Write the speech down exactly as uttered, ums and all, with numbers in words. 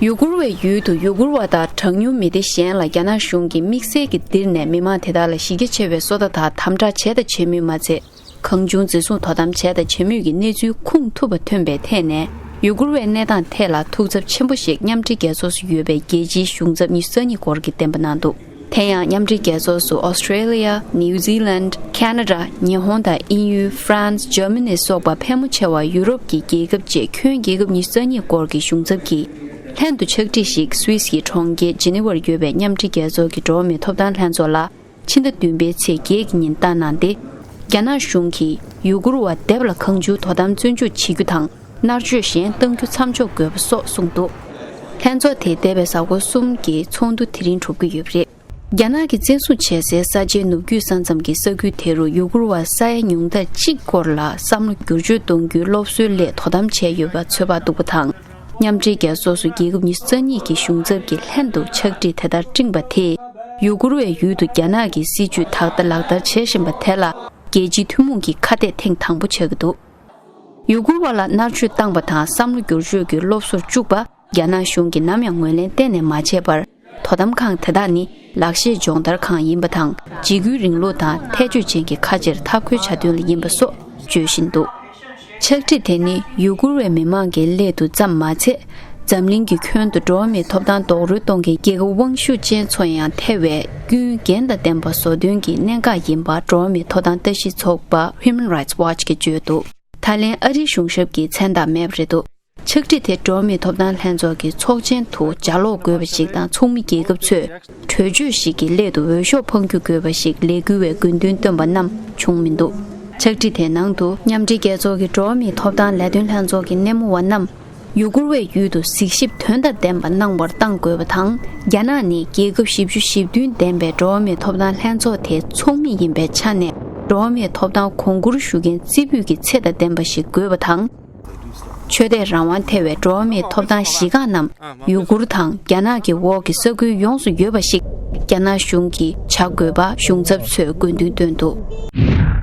ཡུ་གུར་བའི་ཡུལ་དུ་ཡུ་གུར་བ་དང་གྲངས་ཉུང་མི་སྡེ་གཞན་ལ་རྒྱ་ནག་གཞུང་གིས་དམིགས་བསལ་གྱིས་དེར་ནས་མི་མང་དེ་དག་ལ་གཞི་རྒྱ་ཆེ་བའི་སོ་ལྟ་དང་དམ་དྲག་བྱས་དང་བྱེད་མུས་མ་ཚད། གང་བྱུང་འཛིན་བཟུང་དོ་དམ་བྱས་དང་བྱེད་མུས་ཀྱི་གནས་ཚུལ་ཁུངས་ཐུབ་པ་ཐོན་པའི་ཐད་ནས། ཡུ་གུར་བའི་གནས་སྟངས་ཐད་ལ་ཐུགས་འཚབ་ཆེན་པོ་ཞིག་མཉམ་འབྲེལ་རྒྱལ་ཚོགས་སུ་ཡོད་པའི་རྒྱལ་སྤྱིའི་གཞུང་ཚབ་ཉི་ཤུ་རྩ་གཉིས་སྐོར་གྱིས་བསྟན་པ་གནང་འདུག་དེ་ཡང་མཉམ་འབྲེལ་རྒྱལ་ཚོགས་སུ་ཨོ་སི་ཀྲེ་ལི་ཡ། ནིའུ་ཛི་ལན། ཁ་ན་ཌ། ཉི་ཧོང་དང་དབྱིན་ཡུལ། ཧྥ་རན་སི། འཇར་མ་ནི་སོགས་པ་ཕལ་མོ་ཆེ་བ་ཡུ་རོབ་ཀྱི་རྒྱལ་ཁབ་བཅས་ཁྱོན་རྒྱལ་ཁབ་ཉི་ཤུ་རྩ་གཉིས་སྐོར་གྱི་གཞུང་ཚབ་ཀྱིས་ལྷན་དུ་ཕྱག་བྲིས་ཤིག་སུད་སི་ཡི་གྲོང་ཁྱེར་ཇི་ནི་ཝར་ཡོད་པའི་མཉམ་འབྲེལ་རྒྱལ་ཚོགས་ཀྱི་འགྲོ་བ་མིའི་ཐོབ་ཐང་ལྷན་ཚོགས་ལ། ཕྱི་ཟླ་བདུན་པའི་ཚེས་བརྒྱད་ཀྱི་ཉིན་བཏང་གནང་སྟེ། རྒྱ་ནག་གཞུང་གིས་ཡུ་གུར་བ་སྡེབ་ལ་གང་བྱུང་དོ་དམ་བཙོན་འཇུག་བྱེད་རྒྱུ་དང་། མནར་གཅོད་གཞན་གཏང་རྒྱུ་མཚམས་འཇོག་དགོས་པ་སོགས་གསུངས་འདུག་ལྷན་ཚོགས་དེ་འདས་པའི་གཟའ་འཁོར་གསུམ་གྱི་ཚོགས་འདུ་དེ་རིང་གྲུབ་ཀྱི་ཡོད་པ་རེད། རྒྱ་ནག་གིས་བཙན་བཟུང་བྱས་སའི་ས་ཆའི་ནུབ་རྒྱུད་ས་མཚམས་ཀྱི་ས་ཁུལ་དེ་རུ་ཡུ་གུར་བ་ས་ཡ་ཉུང་མཐར་གཅིག་སྐོར་ལ་བསམ་བློ་བསྒྱུར་བཅོས་གཏོང་རྒྱུའི་སློབ་གསོའི་སླད་དོ་དམ་བྱས་ཡོད་པ་ཚོད་དཔག་འདུག་པ་དང་། མཉམ་འབྲེལ་རྒྱལ་ཚོགས་སུ་རྒྱལ་ཁབ་ཉི་ཤུ་རྩ་གཉིས་ཀྱི་གཞུང་ཚབ་ཀྱིས་ལྷན་དུ་ཕྱག་བྲིས་དེ་ལྟར་སྤྲིངས་པ་དེས། ཡུ་གུར་བའི་ཡུལ་དུ་རྒྱ་ནག་གི་སྲིད་བྱུས་ད་ལྟ་ལག་བསྟར་བྱེད་བཞིན་པ་དེ་ལ། རྒྱལ་སྤྱིའི་ཐུན་མོང་གི་ཁ་གཏད་ཐེངས་དང་པོ་ཆགས་ཀྱི་འདུག་ཡུ་གུར་བ་ལ་མནར་གཅོད་བཏང་པ་དང་བསམ་བློ་བསྒྱུར་བཅོས་ཀྱི་སློབ་གསོར་བཅུག་པ། རྒྱ་ནག་གཞུང་གིས་ནམ་ཡང་ངོས་ལེན་གཏན་ནས་མ་བྱས་པར། དོ་དམ་ཁང་དེ་དག་ནི་ལག་ཤེས་སྦྱོང་བརྡར་ཁང་ཡིན་པ་དང་། འཇིགས་སྐུལ་རིང་ལུགས་དང་ཐལ་སྤྱོད་ཅན་གྱི་ཁ་ཆེར་འཐབ་རྒོལ་བྱ་དོན་ལ་ཡིན་པ་སོགས་བརྗོད་བཞིན་འདུག་ཕྱག་བྲིས་དེ་ནི་ཡུ་གུར་བའི་མི་མང་གི་སླད་དུ་ཙམ་མ་ཚད། འཛམ་གླིང་གི་ཁྱོན་དུ་འགྲོ་བ་མིའི་ཐོབ་ཐང་རྡོག་རོལ་གཏོང་མཁན་རྒྱལ་ཁབ་དབང་ཤུགས་ཅན་ཚོ་ཡང་ཐེ་བའི་ཀུན་འགན་དང་ལྡན་པ་བཟོ་འདོན་གྱི་གནད་འགག་ཡིན་པ། འགྲོ་བ་མིའི་ཐོབ་ཐང་ལྟ་ཞིབ་ཚོགས་པ་Human Rights Watch གིས་བརྗོད་འདུག་ད་ལན་ཨ་རིའི་གཞུང་ཞབས་ཀྱི་མཚན་རྟགས་མེད་པ་རེད་འདུག་ཕྱག་བྲིས་དེ་འགྲོ་བ་མིའི་ཐོབ་ཐང་ལྷན་ཚོགས་ཀྱི་ཚོགས་ཆེན་དུ་ལྗགས་ཀློག་དགོས་པ་ཞིག་དང་། ཚོགས་མི་རྒྱལ་ཁབ་ཚོས་གྲོས་ཆོད་ཞིག་གི་སླད་དུ་འོས་ཤོག་འཕང་རྒྱུ་དགོས་པ་ཞིག་ལས་འགུལ་བའི་དགོས་འདུན་བཏོན་པ་རྣམས་བྱུང་མི་འདུག་ཕྱག་བྲིས་དེའི་ནང་དུ། མཉམ་འབྲེལ་རྒྱལ་ཚོགས་ཀྱི་འགྲོ་བ་མིའི་ཐོབ་ཐང་ལས་དོན་ལྷན་ཚོགས་ཀྱི་སྣེ་མོ་བ་རྣམས། ཡུ་གུར་བའི་ཡུལ་དུ་གཟིགས་ཞིབ་དོན་དང་ལྡན་པ་གནང་བར་གཏང་དགོས་པ་དང་། རྒྱ་ནག་ནི་རྒྱལ་ཁབ་བཞི་བཅུ་ཞེ་བདུན་ལྡན་པའི་འགྲོ་བ་མིའི་ཐོབ་ཐང་ལྷན་ཚོགས་དེའི་ཚོགས་མི་ཡིན་པའི་ཆ་ནས། འགྲོ་བ་མིའི་ཐོབ་ཐང་གོང་བཀུར་ཞུ་མཁན་རྩེ་ཕུད་ཀྱི་ཚད་དང་ལྡན་པ་ཞིག་དགོས་པ་དང་། ཆོས་དད་རང་དབང་ཐེ་བའི་འགྲོ་བ་མིའི་ཐོབ་ཐང་གཞི་རྐང་རྣམས་ཡུ་གུར་དང་རྒྱ་ནག་གི་འོག་གི་ས་ཁུལ་ཡོངས་སུ་ཡོད་པ་ཞིག་རྒྱ་ནག་གཞུང་གིས་བྱ་དགོས་པ་གཞུང་ཚབ་ཚོས་དགོས་འདུན་བཏོན་འདུག